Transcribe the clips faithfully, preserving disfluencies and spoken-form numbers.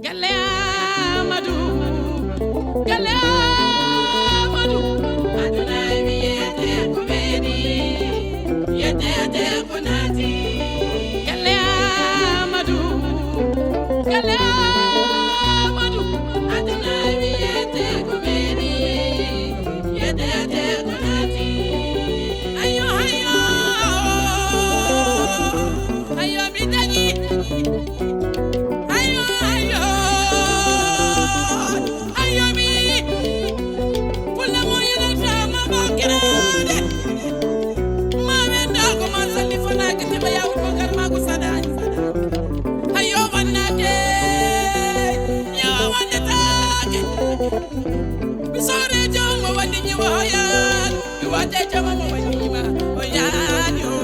Galle Amadou, galle Amadou, aduna wiyete ko meɗi, yete yete ko naati. Galle Amadou, galle Amadou, aduna wiyete ko meɗi, yete yete ko naati. Ayo, ayo, ayo, mi dañi. Ayo, ayo, ayo mi. Fulla mo yinata ma bakiraade. Ma wenda ko ma salli fana ke tiba ya ko gar ma ko sadani. Ayo wannate. Ya wannataake. Mi sore jawma wandi ñiwayan. Mi wate jama mo wañima o yaani o.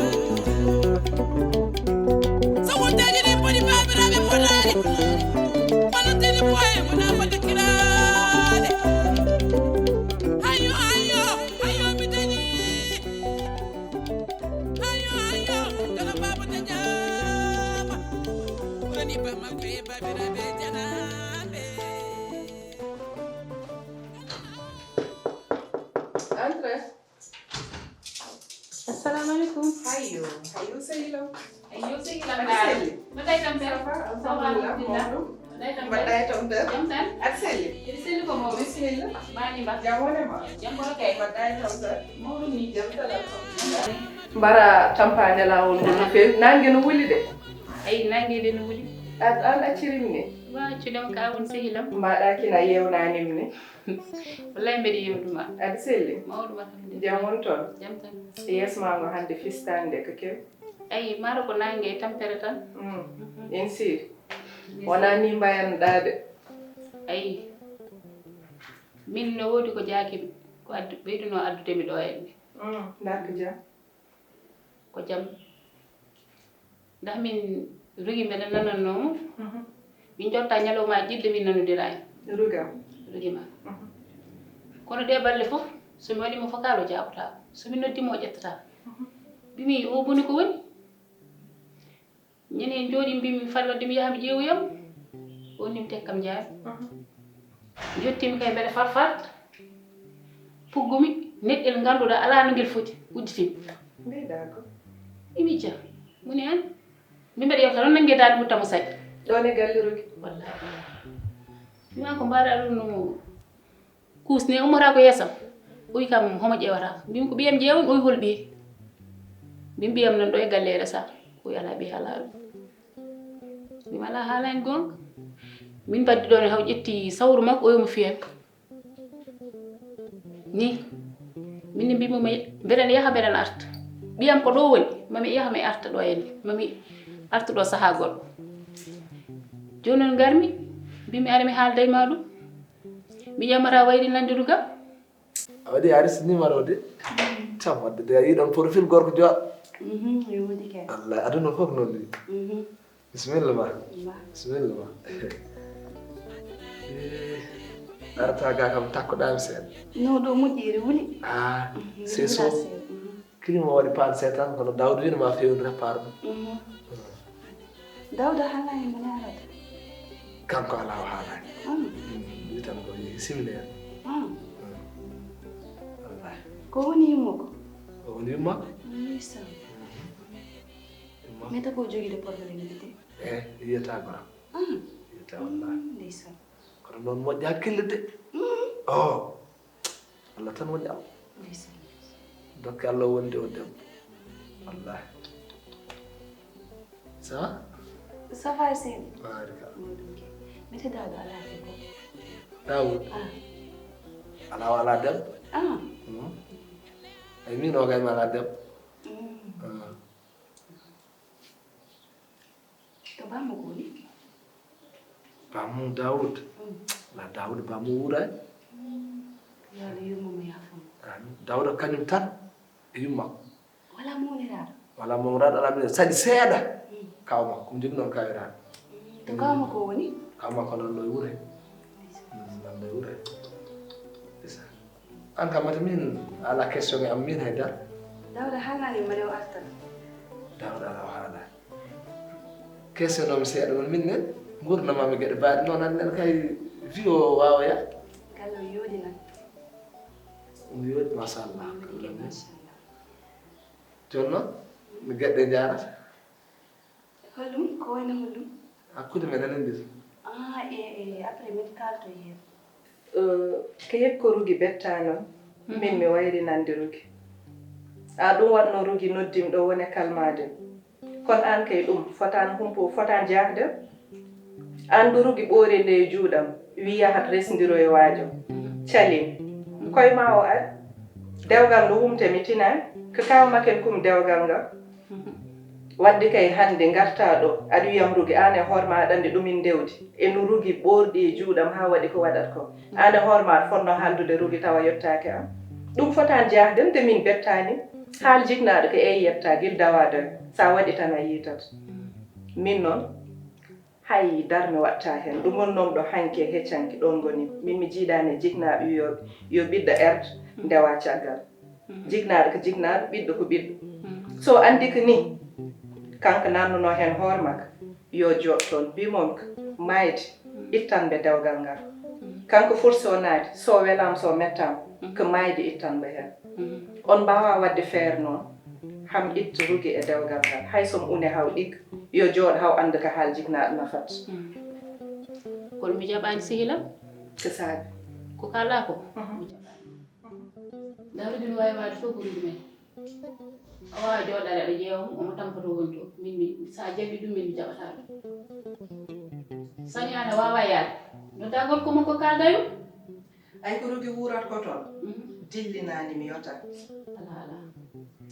So wonteeji ɗi poti baabiraaɓe potaani. Wonantini boye wona foti kiraade. Ayo, ayo, ayo, mi dañi. Ayo, ayo, kala baaba dañaama. Woni ba makko e baabiraaɓe janaaɓe. Entrez. Assalamu alaikum. Hayo, hayo, sehil am. Ayo, sehil am. Aɗa selli? Mbaɗɗa e tampere? Ça va, alhamdulillah. Mbaɗɗa e tampere? Jam tan? Aɗa selli? Mbiɗa selli ko mawɗum. Bisimilla. Mbaɗi mba? Jam wone ma? Jam ko kay. Mbaɗɗa e tampere? Mawɗum ni. Jam tan, alhamdulillah. Mbara tampaande laawol ngol no feewi. Naange no wuli de. Ayi, naange de no wuli. A, an accirimi ni? Wa, cuɗam ka won sehil am. Mbaɗa kina yewnanimi ni. Wallahi mbeɗa yewtuma. Aɗa selli? Mawɗum alhamdulillah. Jam won toon? Jam tan. Yeeso ma ngo hannde fistaani de ko kew? Ayi, maaro ko naange e tampere tan. Mm. Mhm. Bien sûr. Bien sûr. Wonaa ni mbayanɗaa de. Ayi. Min no woodi ko jaaki mi, ko addu, ɓeydunoo addude mi ɗo henne. Mm. Ndaa ko jam. Ko jam. Ndax min Rugi mbeɗa nanannoo mo. Mhm. Min njottaa ñalawmaaji ɗiɗi min nanondiraani. Ruga. Rugi ma. Mhm. Kono ɗee balɗe fof, so mi waɗii mo fokaal o jaabotaako. So mi noddii mo o ƴettataa. Mhm. Mbimi o boni ko woni. Ñande en njooɗii mbimi fat wadde mi yaha mi ƴeewoya mo. O ni mi tekkam jaabi. Mhm. Njottimi kay mbeɗa farfar. Puggumi neɗɗel ngannduɗaa alaa no ngel foti udditimi. Mbiyɗaa ko? Imi ja. Muni an? Min mbeɗa yewta noon nannge daande mutta mo saƴi. Ɗoon e galle Rugi. Wallaahi. Mi maa ko mbaɗa ɗum no kuusne ummata ko yeesam. Uy kam homo ƴeewata? Mbimi ko ɓiyam ƴeewan, uy hol ɓiye? Mbimi ɓiyam noon ɗo e galle e resa. Uy alaa ɓiye alaa ɗum. Mbimi alaa haalaani goonga. Min mbaddi ɗoon e haw ƴetti sawru makko o yomi fiyam. Ni, min ne mbimi mbeɗen yaha mbeɗen arta. Ɓiyam ko ɗo woni, mami yaha mi arta ɗo henne, mami arta ɗo sahaa goɗɗo. Jooni noon ngarmi, mbimi ara mi haalda e ma ɗum. Mi ƴamata wayri nandudu kam. A waɗi a resi numéro de. Tam wadde de a yiɗon profil gorko joɗɗo. Mhm, mi woodi kay. Allah, aduna fof noon ni. Mhm. Bisimilla ma. Ma. Bisimilla ma. Eh, arata ga kam takkoɗami seeɗa. No ɗo moƴƴiri wuli. Ah, mhm, c'est chaud. Mhm. Kilim o waɗi paan seeɗa tan, kono Daoud wino ma fewni repar ɗum. Mhm. Daouda haalani mo ñaarata? Kanko alaa o haalani. Ah. Mm, wi tan ko yehi séminaire. Ah. Mm. Wallahi. Ko woni yumma ko? O woni yumma ko? Ndeysaan. Yumma. Mais tako jogiiɗo problème ji de. Eh, yiyata gora. Ah. Yiyata wallahi. Mm, ndeysaan. Kono noon moƴƴa hakkille de. Mm. Oh. Allah tan woni Allah. Ndeysaan. Dokke Allah wonde o debbo. Wallahi. Ça va? Ça va, seydi. Barika. Mawɗum ke. Mete Daouda alaa debbo. Daoud? Ah. Alaa o alaa debbo. Ah. Hmm. Ay min o kay mi alaa debbo. Hmm. Ah. To bammo ko woni? Bammo Daoud. Mm. La Daoud bammo wuuray. Mm. Yo Allah yurmo mo yaafo mo. Amin. Daoud kañum tan e yumma. Wala mawniraaɗo? Wala mawniraaɗo, ala min saɗi seeɗa. Mm. Kaw makko, ko jogii noon kawiraaɗo. Mm. To kaw makko woni? Kaw makko nan ɗo e wure. Mm, nan ɗo e wure. C'est ça. An kam mata min ala question e am min haydara. Daouda haalani ma nde o artata. Daouda ala o haala. Question o mi seeɗa noon min ne. Nguurndam am e geɗe baaɗe noon, aɗa nana kay, wi o waawoya. Galle o yooɗi noon. Omo yooɗi, machallah. Yooɗi, machallah. Jooni noon, no geɗe njaarata? Hollum, ko wayno hollum? Hakkunde men enen ɗiɗo. Ah, e, e, après min kaalto heen. Eh, ko heen ko Rugi bettaano. Mhm. Min mi wayri nande Rugi. A ɗum waɗno Rugi noddimi ɗo wone kalmaade. Kono aan kay ɗum fotaani humpo, fotaani jahde. Aan ɗo Rugi ɓoore nde e juuɗam, wi yahat resndiro e waajo. Calim. Koye ma o ari. Dewgal ngo humte mi tinaani. Ko kaw maken kum dewgal ngal. Wadde kay hannde ngartaa ɗo, aɗa wiyam Rugi, aan e hoore ma aɗa anndi ɗumin ndewdi. E no Rugi ɓoorɗi e juuɗam haa waɗi ko waɗat ko. Aan e hoore ma aɗa fotnoo haaldude Rugi tawa yottaaki am. Ɗum fotaani jahde, nde min bettaani. Haal jiknaaɗo ko eey yettaa gila dawaa dawi. So a waɗi tan a yiitat. Min noon, hay darme waɗtaa heen. Ɗum wonnoo mi ɗo hanki e heccanki ɗoon ngoni. Min mi jiidaani e jiknaaɓe wiyooɓe yo ɓiɗɗo erde ndewa caggal. Jiknaaɗo ko jiknaaɗo, ɓiɗɗo ko ɓiɗɗo. So anndi ko nii, kanko naatnunoo heen hoore makko, yo jooɗ toon. Mbiimomi ko maayde ittan mbe dewgal ngal. Kanko foti so naati, so welaama, so mettaama, ko maayde ittan mbo heen. On mbaawaa waɗde feere noon, ham itta Rugi e dewgal ngal. Hay so mi une haw ɗigga, yo jooɗo haw annda ko haal jiknaaɗo nafat. Kono mi jaɓaani sehil am. Ko saabi? Ko kaalɗaa ko? Mi jaɓaani. Ndaa Rugi no waawi waɗde fof ko Rugi men. A waawaa jooɗaade aɗa ƴeewa mo, omo tampoto woni to. Min mi, so a jaɓii ɗum, min mi jaɓataa ɗum. Sañaani a waawaa yahde. Noddaa gorko mon ko kaaldaa yum. Ay ko Rugi wuurat ko toon. Mhm. Dillinaani mi yota. Alaa, alaa.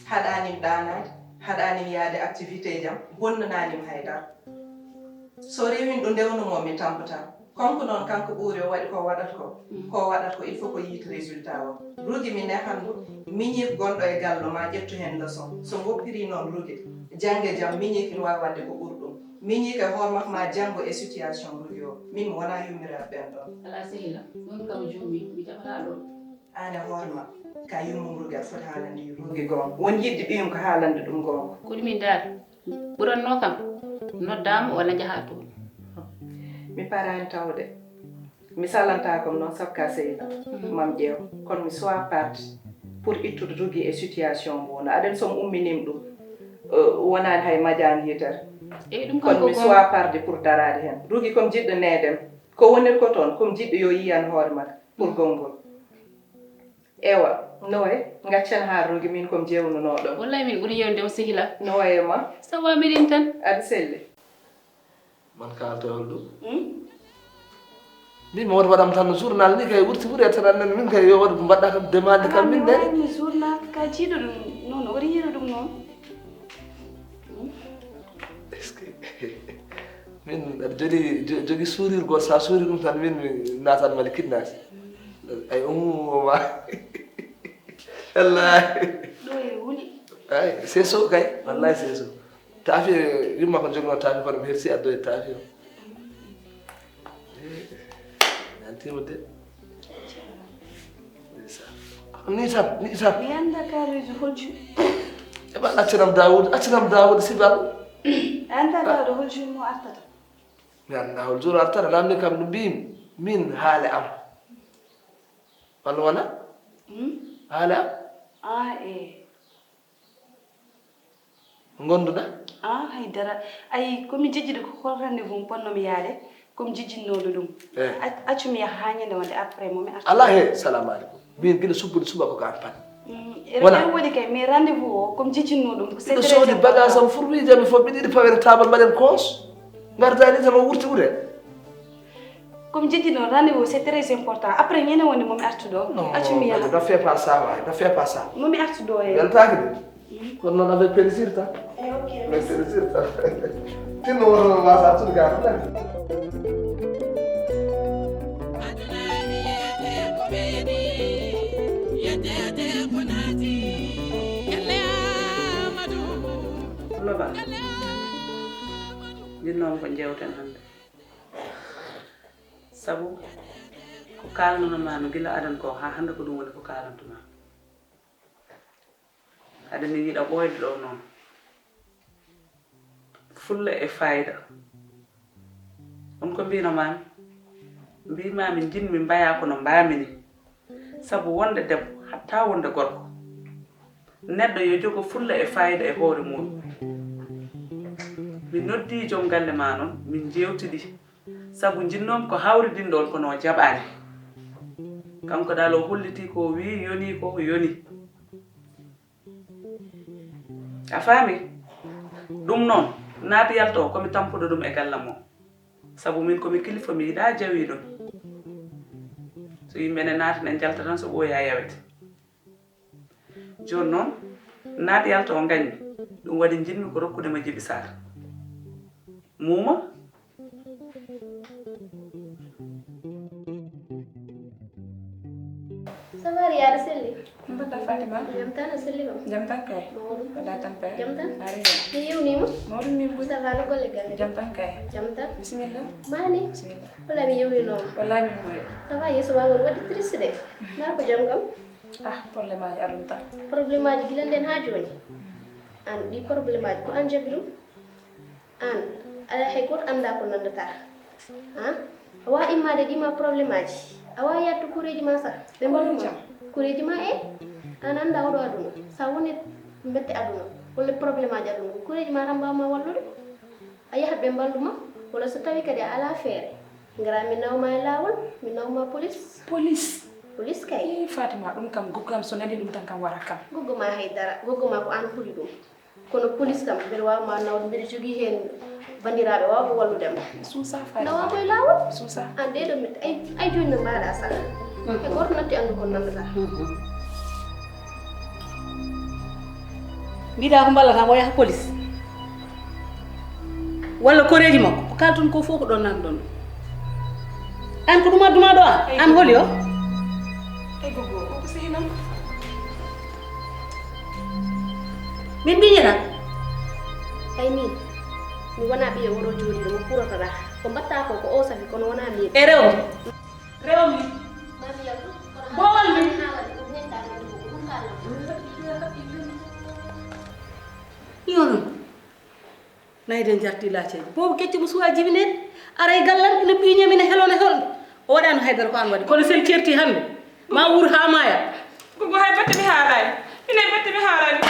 Haɗaani mi ɗaanaade, haɗaani mi yahde activité jam, bonnanaani mi hay dara. So rewin ɗo ndewnu mo mi tampotaa. Kanko noon, kanko ɓuuri o waɗi ko waɗat ko. Mm. Ko waɗat ko, il faut ko yiit résultat o. Rugi mi nehan ndu, miñiiko gonɗo e gallo ma ƴettu heen leçon. So ngoppiri noon Rugi, jannge jam miñiiko ina waawi waɗde ko ɓuri ɗum. Miñiiko e hoore makko ma janngo e situation Rugi o. Min mi wonaa yummiraaɓe ɓeen ɗoon. Alaa sehil am, ɗum kam juumi, mi jaɓataa ɗum. Aan e hoore ma, ka yummum Rugi aɗa foti haalande Rugi goonga. Won yiɗde ɓiyum ko haalande ɗum goonga. Ko ɗum min ndaar. Ɓurannoo kam, noddaa mo walla njahaa toon. Mi paraani tawde. Mi salantaako mo noon sabu ka sehil am. Mhm. Mam ƴeew. Kono mi suwaa parti pour ittude Rugi e situation mbo wona. Aɗen so mi umminiima ɗum, eh, wonaani hay majaani yitere. Eyi, ɗum kam ko goonga. Kono mi suwaa parde pour daraade heen. Rugi ko mi jiɗɗo needem. Ko wonir ko toon, ko mi jiɗɗo yo yiyan hoore makko pour gonngol. Ewa, no wayi? Ngaccen haa Rugi, min ko mi jeewnunoo ɗo. Wallahi min ɓuri yeewnude mo sehil am. No wayi e ma? Ça va, miɗen tan. Aɗa selli? Man kaalto e holɗum? Hmm? Min mi wota waɗam tan no journal ni kay wurti wuri e tan annen min kay yo waɗu mbaɗɗa kam demande kam min de. Waɗmi journal ka jiiɗo ɗum noon, o yiiro ɗum noon. Hmm? Est-ce que min aɗa jogii jo-, jogii sourire goo, so a suuri ɗum tan min mi naatan mali kidnaasi. Ay ummu o ma. Wallahi. Ɗo e wuli. Ay, c'est chaud kay. Wallahi c'est chaud. Taafi yumma ko jogno taafi kono mi hersi addo e taafi o. Eh, nanti mo de. Ni tan, ni tan. Mi annda kaaruuji holji. E ba accanam Daawuda, accanam Daawuda sibal. A annda Daawuda holji mo artata. Mi annda hol jour artata, namni kam no mbimi min haale am. Walla wona? Hmm? Haale am? Ah, eh. Gonduɗa? Ah, hay dara. Ay, ko mi jejjide ko hol rendez-vous mo ponnomi yaade, ko mi jejjinnoɗo ɗum. Eh. Ac-, accu mi yaha haa ñande wonde après mo mi arta. Ala he, salamu aleykum. Min gila subbude subaka ko an pat. Mm, wona? Woni kay, mais rendez-vous o, ko mi jejjinno ɗum, ko c'est très important. Soodi bagage am fur wi jami fof, miɗo yiɗi pawen table mbaɗen cause. Ngarda ni tan o wurti wure. Ko mi jejjinno rendez-vous, c'est très important. Après, ñande wonde mo mi artu ɗo. Non, accu mi yaha. Ne fais pas ça, waay, ne fais pas ça. Mo mi artu ɗo e. Weltaaki de. Kono noon avec plaisir tan. Eh, ok, merci. Avec plaisir tan. Tinno woto wasa artude ga tan. Loba. Jinnoom ko jewten hannde. Sabu ko kaalnanoma no gila adan ko haa hannde ko ɗum woni ko kaalantuma. Aɗa ni yiɗa ɓooyde ɗo noon. Fulla e fayda. On ko mbino maami? Mbimaami njiɗmi mbayaa kono mbaami ni. Sabu wonde debbo hatta wonde gorko. Neɗɗo yo jogo fulla e faayida e hoore muuɗum. Mi noddii joom galle maa noon, min njeewtidi. Sabu njinnoomi ko hawridinɗo on kono o jaɓaani. Kanko dal o hollitii ko o wii, yonii ko o yoni. A faami? Ɗum noon, naati yalto o, ko mi tampuɗo ɗum e gallam o. Sabu min ko mi kilifa, mi yiɗaa jawiiɗo mi. So yimɓe ne naati ne njalta tan, so ɓooyaa yawete. Jooni noon, naati yalto o ngañmi. Ɗum waɗi njiɗmi ko rokkude ma Jibi Saar. Muuma? Ça va, Riya, aɗa selli? Ko mbaɗɗa, Fatima? Jam tan, a selli kam? Jam tan kay. Mawɗum. Mbaɗɗa tampere? Jam tan. Ari jam. Mi yewnii ma. Mawɗum min ɓuri. Ça va, no golle galle? Jam tan kay. Jam tan. Bisimilla. Mani? Bisimilla. Wala mi yewnii noon. Wallaahi min moye. Ça va, yeeso maa ngon waɗi triste de. Naa ko jam kam? Ah, problème aji aduna tan. Problème aji gila nden haa jooni. Aan ɗi problème aji ko aan jaɓi ɗum? Aan, alaa hay gooto anndaa ko nanndataa. Haa? A waawaa immaade ɗi ma problème aji. A waawaa yaade to koreeji ma sah. Ɓe mballu ma. Koreeji ma e? Aan anndaa oɗo aduna. So a woni mbette aduna, walla problème aji aduna, ko koreeji ma tan mbaaw ma wallude. A yahat ɓe mballu ma, walla so tawii kadi a alaa feere, ngaraa mi naw ma e laawol, mi naw ma police. Police? Police kay. Ii, Fatima, ɗum kam, goggo am so nani ɗum tan kam wara kam. Goggo ma hay dara, goggo ma ko aan ɓuri ɗum. Kono police kam, mbeɗa waawa ma nawde, mbeɗa jogii heen banndiraaɓe waawɓe wallude ma. Suusa Fatima. Nawaa ko e laawol. Suusa. Aan ɗee ɗoo mette, ay, ay jooni no mbaɗaa sah. E gooto natti anndu ko nanndataa. Mbiɗa ko mballata mo yaha police walla koreeji makko, ko kalton ko fof ko ɗon nanɗon ɗum. An ko ɗum adduma ɗo an? An holi o? Ego go, ko ko sehinam. Min mbiñata. Ay min, mi wona ɓiye oɗo jooɗiɗo mo kuratoɗa. Ko mbatta ko, ko o safi kono wona min. E rewde. Rewmi. Bowal mi. Iyo non. Nayde jarti laceeji. Boobu kecce mo suwa jibinede. Aray gallam ina piiñe min e helone helɗo. O waɗano haydara ko an waɗi. Kono sen certi hannde. Ma wuur haa maaya. Gogo hay batte mi haalaani. Min hay batte mi haalaani.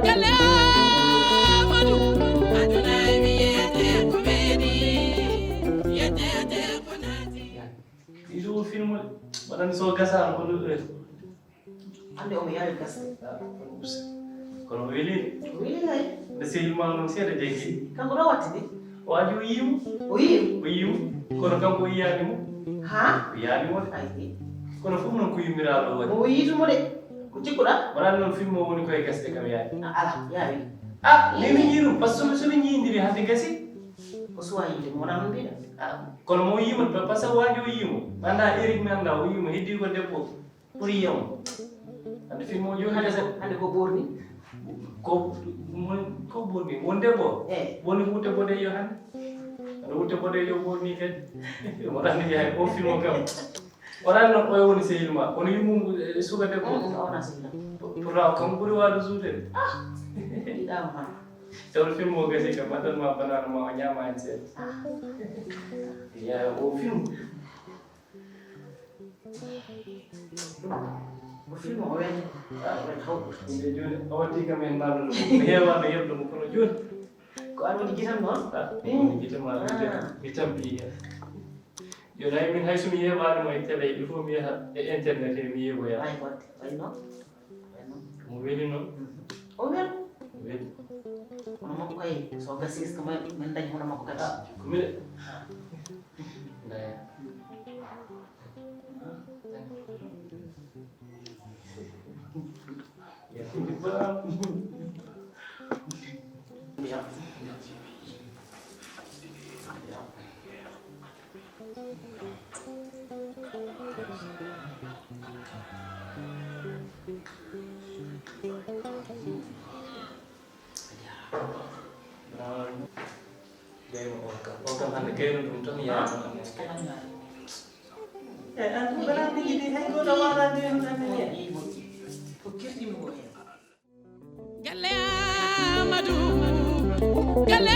Galle Amadou, aduna mi yete ko meɗi. Yete yete ko naati. Ɗiɗo o film waɗani so gasano ko ɗo ɗo. Hannde omo yaawi gasde. Kono o weli. O weli kay. Nde sehil ma noon seeɗa jaggi. Kanko ɗo wattidi. O adi o yiimo. O yiimo. O yiimo. Kono kanko o yiyaani mo. Ha? O yiyaani mo de. Ayi. Kono fof noon ko yummiraaɗo o waɗi. O yiiti mo de. Ko cikkuɗa? Wonani noon film o woni koye gasde kam yaani. Ala yaawi. Ah, min mi yii ɗum par ce que somi ñiindiri hannde gasi. O suwa yiide mo wonaa no mbiɗa. Ah, kono mo yiimo par ce que waaji o yiimo. Annda Eric mi annda o yiimo heddi ko debbo ɓuri yiyam. Hannde film o joni Hannde ko hannde ko ɓorni. Ko mon ko ɓorni won debbo. Eh. Woni wutte boɗejo hannde. Hannde wutte boɗejo ɓorni kadi. Wonani yahay o film o kam. Wonani noon oyo woni sehil ma kono yummum e suka debbo. O wona sehil am. Pourtant kam ɓuri waade suude. Yiɗaama hannde. Tawde film o gasi kam addan ma banaana ma o ñaama hen seeɗa. Ya o film. O film o weli. O weli hawɗo. Nde jooni a watti kam hen naanude mo mi heewaano yeɓde mo kono jooni. Ko an woni gitan noon? Woni gite ma mi tampi hen. Jooni hay min hay so mi yeewaani mo e télé il faut mi yaha e internet he mi yeewoya. Ay goɗde way noon. Way noon. Mo weli noon. O wel. Weli. Kono makko kay so gasi est ce que min dañi hono makko kadi. Ko mine. Ndaya. Gayno o kam o kam hannde gayno ɗum tan yaama. Eyi an ɗum gala mi yiɗi hay gooto waɗa gayno tan mi yiya. Ko kirɗimi ko heen. Galle Amadou, Galle